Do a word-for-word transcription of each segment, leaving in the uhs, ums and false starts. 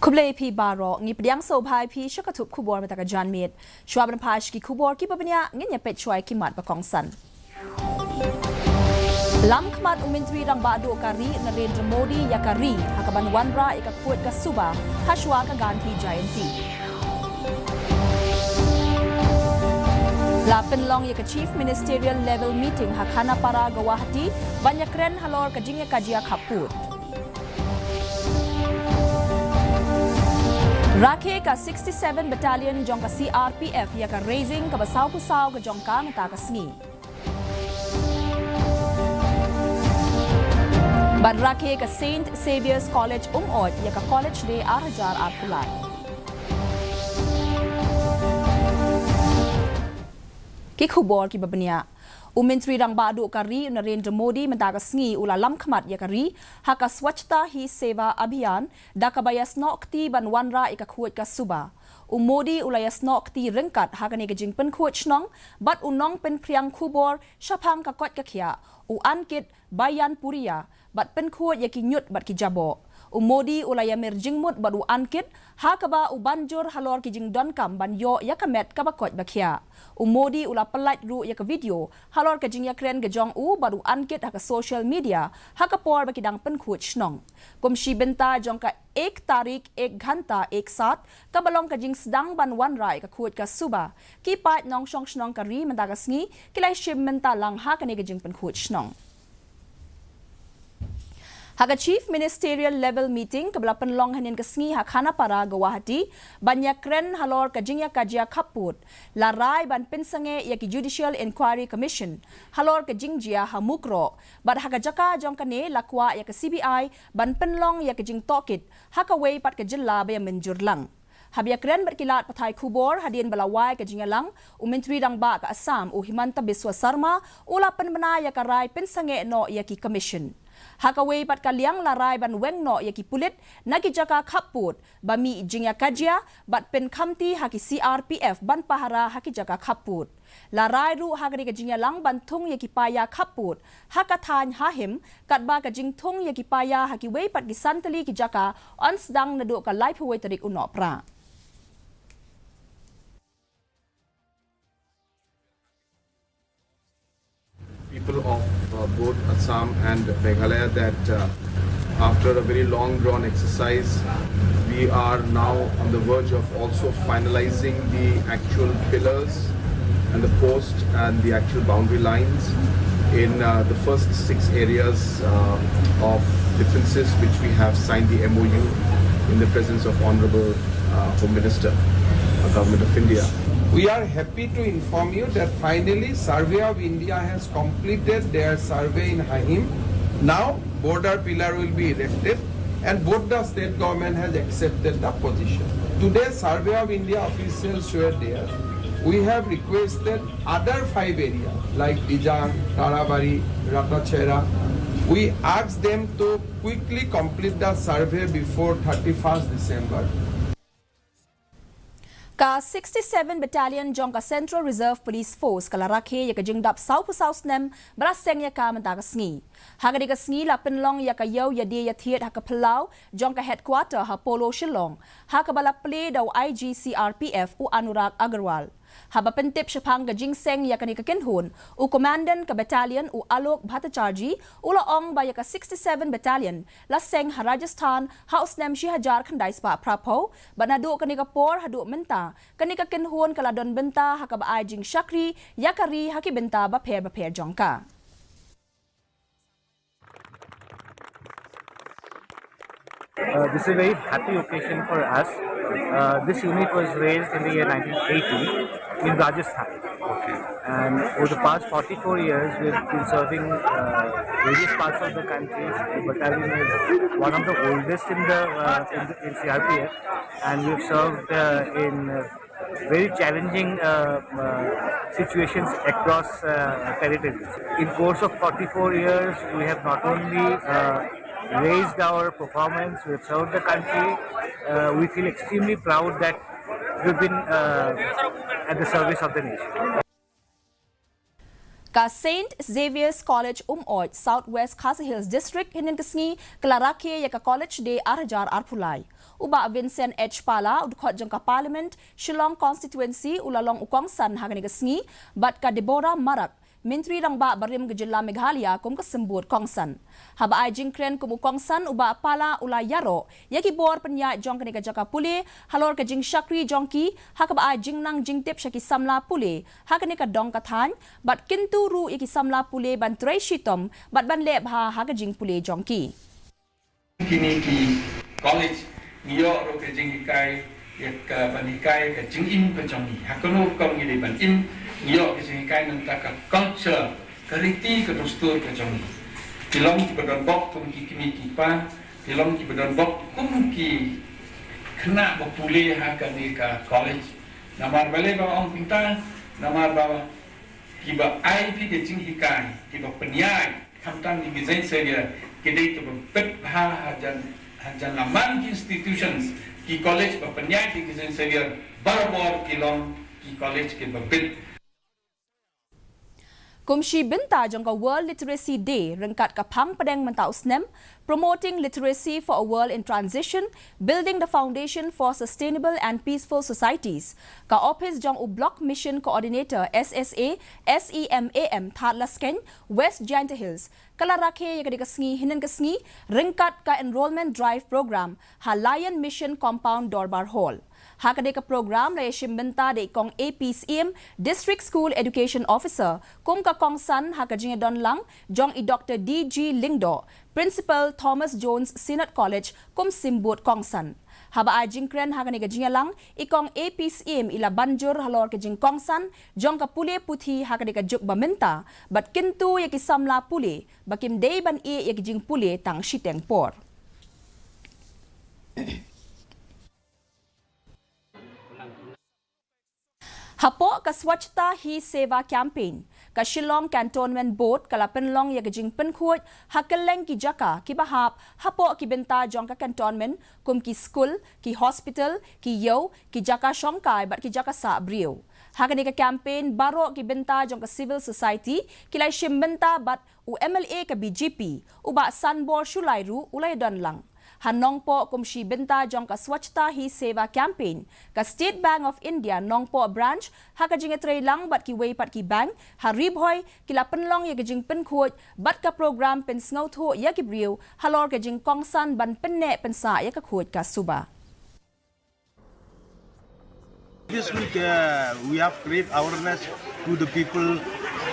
Khublei phi baroh, ngi pdiang sngewbha ïa phi sha ka thup khubor mynta ka janmiet. Shuwa ban phai sha ki khubor kiba bniah, ngin ïa peit shuwa ïa ki mat ba kongsan. Lam khmat u Myntri Rangbah Duh ka ri Narendra Modi ïa ka ri ha kaban wanrah ïa ka khuid ka suba ha shuwa ka Gandhi Jayanti. La pynlong ïa ka Chief Ministerial Level Meeting ha Khanapara, Guwahati ban ïakren halor ka jingïakajia khappud. Rakhe ka sixty-seven Battalion jong ka C R P F ïa ka raising kaba sawphew saw ka jong ka mynta ka sngi. Bad rakhe ka Saint Xavier's College Umod ïa ka College Day ar hajar arphew lai. Ki khubor kiba bniah. U Myntri Rangbah Duh ka ri u Narendra Modi mynta ka sngi u la lam khmat ïa ka ri ha ka Swachhata Hi Seva Abhiyan da kaba ïasnoh kti ban wanrah ïa ka khuid ka suba. U Modi u la ïasnoh kti ryngkat ha kane ka jingpynkhuid shnong bad u nongpynphriang khubor shaphang ka koit ka khiah, u Ankit Baianpuria, bad pynkhuid ïa ki ñiut bad ki jaboh. U Modi u la ïamir jingmut bad u Ankit ha kaba u ban jur halor ki jingdonkam ban ïoh ïa ka met kaba koit ba khiah. U Modi u la pyllait ruh ïa ka video halor ka jingïakren ka jong u bad u Ankit ha ka social media ha ka por ba ki dang pynkhuid shnong. Kum shi bynta jong ka Ek Tarik Ek Ghanta Ek Saath, kaba long ka jingsdang ban wanrah ïa ka khuid ka suba, ki paid nongshong shnong ka ri mynta ka sngi ki la ïashim bynta lang ha kane ka jingpynkhuid shnong. Ha ka Chief Ministerial Level Meeting kaba la pynlong hynnin ka sngi ha Khanapara, Guwahati ban ïakren halor ka jingïakajia khappud, la rai ban pynsangeh ïa ki Judicial Inquiry Commission halor ka jingjia ha Mukroh, bad ha ka jaka jong kane la kwah ïa ka C B I ban pynlong ïa ka jingtohkit ha kawei pat ka jylla ba ïamynjur lang. Haba ïakren bad ki lad pathai khubor hadien ba la wai ka jingïalang, u Myntri Rangbah ka Assam u Himanta Biswa Sarma u la pynbna ïa ka rai pynsangeh noh ïa ki commission. Ha kawei pat ka liang la rai ban weng noh ïa ki pulit na ki jaka khappud ba mih jingïakajia bad pynkhamti ha ki C R P F ban pahara ha ki jaka khappud. La rai ruh ha kane ka jingïalang ban thung ïa ki paia khappud ha ka thaiñ Hahim, katba ka jingthung ïa ki paia ha kiwei pat ki san tylli ki jaka yn sdang naduh ka laiphew wei tarik u Nohprah. People of uh, both Assam and Meghalaya that uh, after a very long drawn exercise, we are now on the verge of also finalizing the actual pillars and the post and the actual boundary lines in uh, the first six areas uh, of differences which we have signed the M O U in the presence of Honorable uh, Home Minister, uh, Government of India. We are happy to inform you that finally Survey of India has completed their survey in Hahim. Now border pillar will be erected and both the state government has accepted the position. Today Survey of India officials were there. We have requested other five areas like Dijang, Tarabari, Ratachera. We ask them to quickly complete the survey before thirty-first December. Ka sixty-seven Battalion jong ka Central Reserve Police Force ka la rakhe ïa ka jingdap sawphew saw snem ba la seng ïa ka mynta ka sngi. Ha kane ka sngi la pynlong ïa ka ïew ïadie ïathied ha ka phyllaw jong ka headquarter ha Polo Shillong, ha kaba la plie da u I G C R P F u Anurag Agarwal. Haba pyntip shaphang ka jingseng ïa kane ka kynhun, u Commandant ka Battalion u Alok Bhattacharjee u la ong ba ïa ka sixty-seven Battalion la seng ha Rajasthan ha u snem shi hajar khyndai spah phraphew, bad naduh kane ka por haduh mynta kane ka kynhun ka la don bynta ha kaba ai jingshakri ïa ka ri ha ki bynta bapher bapher jong ka. Uh, this is a very happy occasion for us. Uh, this unit was raised in the year nineteen eighty in Rajasthan. Okay. And over the past forty-four years, we've been serving uh, various parts of the country. The battalion is one of the oldest in the, uh, in, the in C R P F, and we've served uh, in uh, very challenging uh, uh, situations across uh, territories. In course of forty-four years, we have not only uh, raised our performance, we have served the country. Uh, we feel extremely proud that we've been uh, at the service of the nation. Ka Saint Xavier's College Umoj, South West Khasi Hills District, hynnin ka sngi ka la rakhe ïa ka College Day ar hajar arphew lai. U Bah Vincent H Pala, u dkhot jong ka Parliament Shillong Constituency, u la long u kongsan ha kane ka sngi, bad ka Deborah Marak, Myntri Rangbah barim ka jylla Meghalaya, kum ka symbud kongsan. Haba ai jingkren kum u kongsan, u Bah Pala u la ïaroh ïa ki bor pynïaid jong kane ka jaka pule halor ka jingshakri jong ki, ha kaba ai jingnang jingtip sha ki samla pule ha kane ka dong ka thaiñ, bad kyntu ruh ïa ki samla pule ban trei shitom bad ban leh bha ha ka jingpule jong ki. Kine ki college ngi ïoh ruh ka jinghikai ïa ka ban hikai ka jingim ka jong ngi. Ha kano rukom ngi dei ban im, ngi ïoh ka jinghikai nangta ka culture, ka riti ka dustur ka jong ngi. Ki long kiba don bok kum ki kmie ki kpa, ki long kiba don bok kum ki khynnah ba pule ha kane ka college. Namar balei ba ong kumta, namar ba kiba ai phi ka jinghikai, kiba pynïaid, khamtam ki Saint Xavier, ki dei kiba bit bha hajan, hajan la man ki institutions, ki college ba pynïaid ki Saint Xavier, barabor ki long ki college kiba bit. Kum shi bynta jong ka World Literacy Day, ryngkat ka phang pdeng mynta u snem, Promoting Literacy for a World in Transition, Building the Foundation for Sustainable and Peaceful Societies, ka ophis jong u Block Mission Coordinator S S A, S E M A M Thadlaskein, West Jaintia Hills, ka la rakhe ïa kane ka sngi hynnin ka sngi, ryngkat ka Enrollment Drive Program ha Lion Mission Compound Dorbar Hall. Ha kane ka program la ïashim bynta da i Kong A P Syiem, District School Education Officer, kum ka kongsan ha ka jingïadonlang jong i Doktor D G Lyngdoh, Principal Thomas Jones Synod College kum symbud kongsan. Haba ai jingkren ha kane ka jingïalang, i Kong A P Syiem i la ban jur halor ka jingkongsan jong ka pule puthi ha kane ka juk ba mynta, bad kyntu ïa ki samla pule ba kim dei ban ïeh ïa ki jingpule tang shiteng por. Hapoh ka Swachhata Hi Seva Campaign, ka Shillong Cantonment Board ka la pynlong ïa ka jingpynkhuid ha kylleng ki jaka kiba hap hapoh ki bynta jong ka cantonment, kum ki skul, ki hospital, ki ïew, ki jaka shongkai bad ki jaka sah briew. Ha kane ka campaign, baroh ki bynta jong ka civil society ki la ïashim bynta bad u M L A ka B J P, u Bah Sanbor Shullai ruh u la ïadonlang. Ha Nongpoh, kum shi bynta jong ka Swachhata Hi Seva Campaign, ka State Bank of India Nongpoh Branch, ha ka jingïatreilang bad kiwei pat ki bank ha Ri Bhoi, ki la pynlong ïa ka jingpynkhuid bad ka program pynsngewthuh ïa ki briew halor ka jingkongsan ban pynneh pynsah ïa ka khuid ka suba. This week, uh, we have create awareness to the people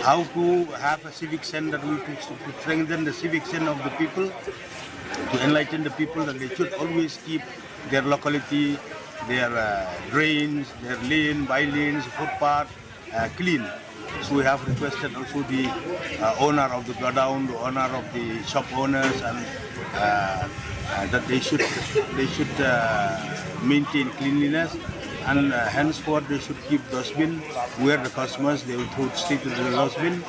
how to have a civic sense, that we to, to strengthen the civic sense of the people, to enlighten the people that they should always keep their locality, their, uh, drains, their lane, by lanes, footpath, uh, clean. So we have requested also the, uh, owner of the godown, the owner of the shop owners, and, uh, uh, that they should, they should, uh, maintain cleanliness, and, uh, henceforth they should keep dustbin where the customers, they will throw straight to the dustbin.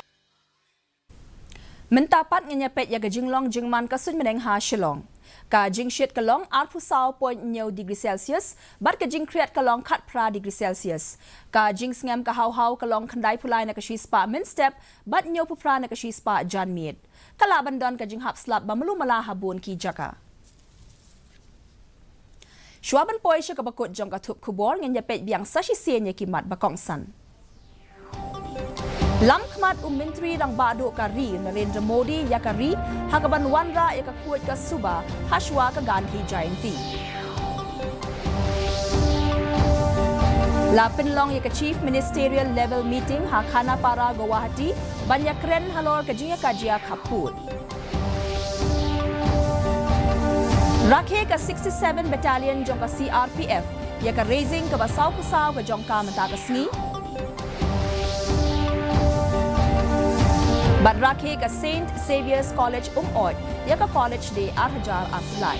Mynta pat ngin ïa peit ïa ka jinglong jingman ka suiñ bneng ha Shillong. Ka jingshit ka long arphew saw point hynñiew degree Celsius, bad ka jingkhriat ka long khatphra degree Celsius. Ka jingsngem ka haw haw ka long khyndaiphew lai na ka shispah mynstep, bad hynñiewphew phra na ka shispah janmiet. Ka lah ban don ka jinghap slap ba malu mala ha bun ki jaka. Shuwa ban poi sha kaba kut jong ka thup khubor, ngin ïa peit biang sa shisien ïa ki mat ba kongsan. Lam khmat u Myntri Rangbah Duh ka ri Narendra Modi ïa ka ri ha kaban wanrah ïa ka khuid ka suba ha shuwa ka Gandhi Jayanti. La pynlong ïa ka Chief Ministerial Level Meeting ha Khanapara, Guwahati, ban ïakren halor ka jingïakajia khappud. Rakhe ka sixty-seven Battalion jong ka C R P F ïa ka raising kaba sawphew saw ka jong ka mynta ka sngi. Bad rakhe ka Saint Xavier's College Umoj ïa ka College Day ar hajar arphew lai.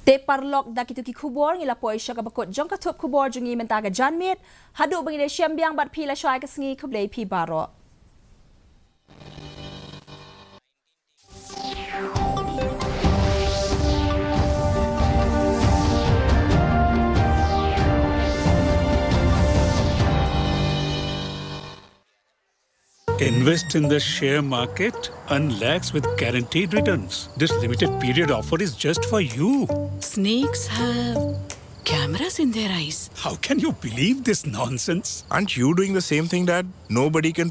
Te paralok, da kito ki khubor ngi la poi sha kaba kut jong ka thup khubor jong ngi mynta ka janmiet. Haduh ba ngin ïashem biang bad phi lashai ka sngi, khublei phi baroh. Invest in the share market, earn lakhs with guaranteed returns. This limited period offer is just for you. Snakes have cameras in their eyes. How can you believe this nonsense? Aren't you doing the same thing, Dad? Nobody can